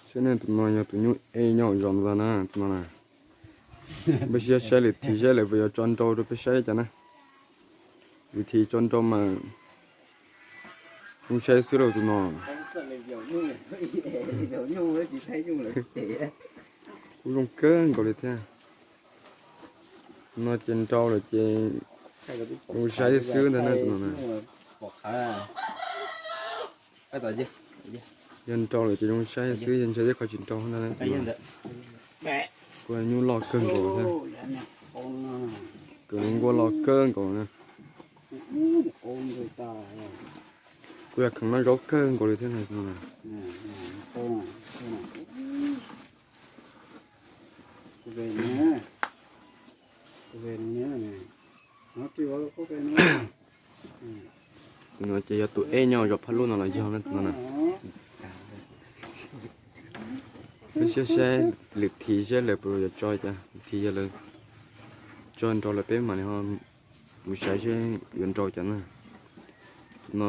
Saib ne, tus no yog tus nyuj ej nyob hauv zos ntag na, tus no na. Peb saib saib lwm thim saib lawv puas yuav tso nrau rau peb saib li cas na. Lwm thim tso nrau mas zoo saib xwb lauj tus no. Kuj zoo kawg nkaus li thiab. No ces nrau lawm ces zoo saib xwb ntag na tus no na. Yog nrau lawm ces zoo saib xwb, yog ntshai tej qhov tsis nrau ntag na tus no. Kuj nyuj loj kawg nkaus thiab. Kws nquab loj kawg nkaus na. Kuj yog kheev noj zaub kawg nkaus li thiab tus no na. Tus no ces yog tus ej nyob zos Phaj Luj no los yog na tus no na. Peb saib saib lwm thim saib lawv puas yuav tso cas, lwm thim yog lawv tso nrau lawm peb mam li ho mus saib seb yuav nrau cas na. No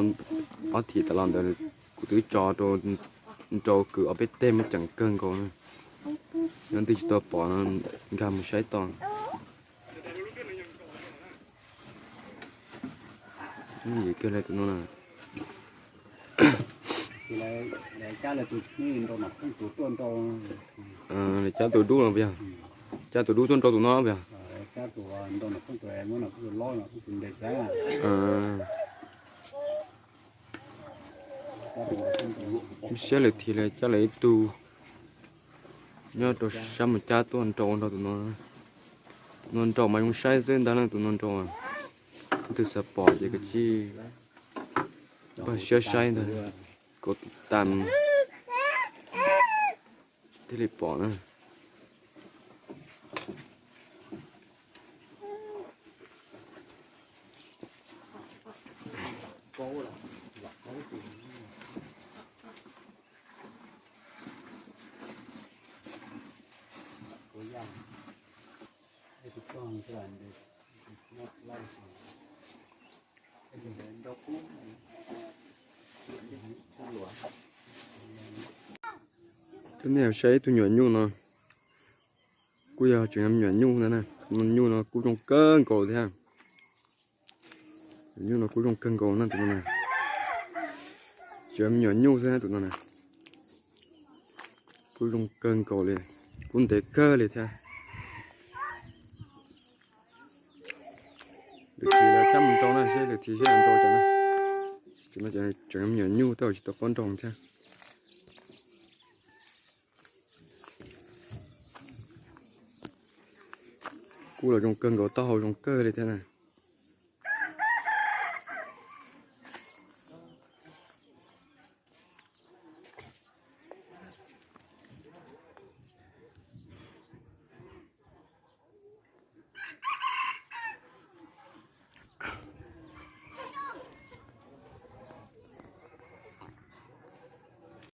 ob thim tas los ntawd kuv twb tso rau nrau kwv ob peb teg muaj ceem kawg nkaus na. Yog leej twg tsis tau pom no nkag mus saib tau. Yim kiag li tus no na. Lawv cab tus dub no puas yog? Cab tus dub tuaj nrau tus no puas yog? Saib lawm thim lawv cab lawm ib tug nyob rau sab mus cab tuaj nrau nrog tus no. No nrau mas zoo saib xwb ntag na tus no nrau. Leej twg xav pom ces kav tsij npaj siab saib ntag. Kaum tus tas thiaj li pom na. Coj nej saib ib tug nyuam nyuj no, kuj yog tseem me nyuam nyuj ntag na. Nyuj no kuj zoo kawg nkaus thiab. Nyuj no kuj zoo kawg nkaus na tus no na. Tseem me nyuam nyuj xwb na tus no na. Kuj zoo kawg nkaus li, kuj ntev kawg li thiab. Lwm thim lawv cab mus nrau na, seb lwm thim seb nrau cas na. Tseem me nyuam nyuj tab sis tsis tau qab nrau thiab. Kuj los zoo kawg nkaus, taub hau zoo kawg li thiab na.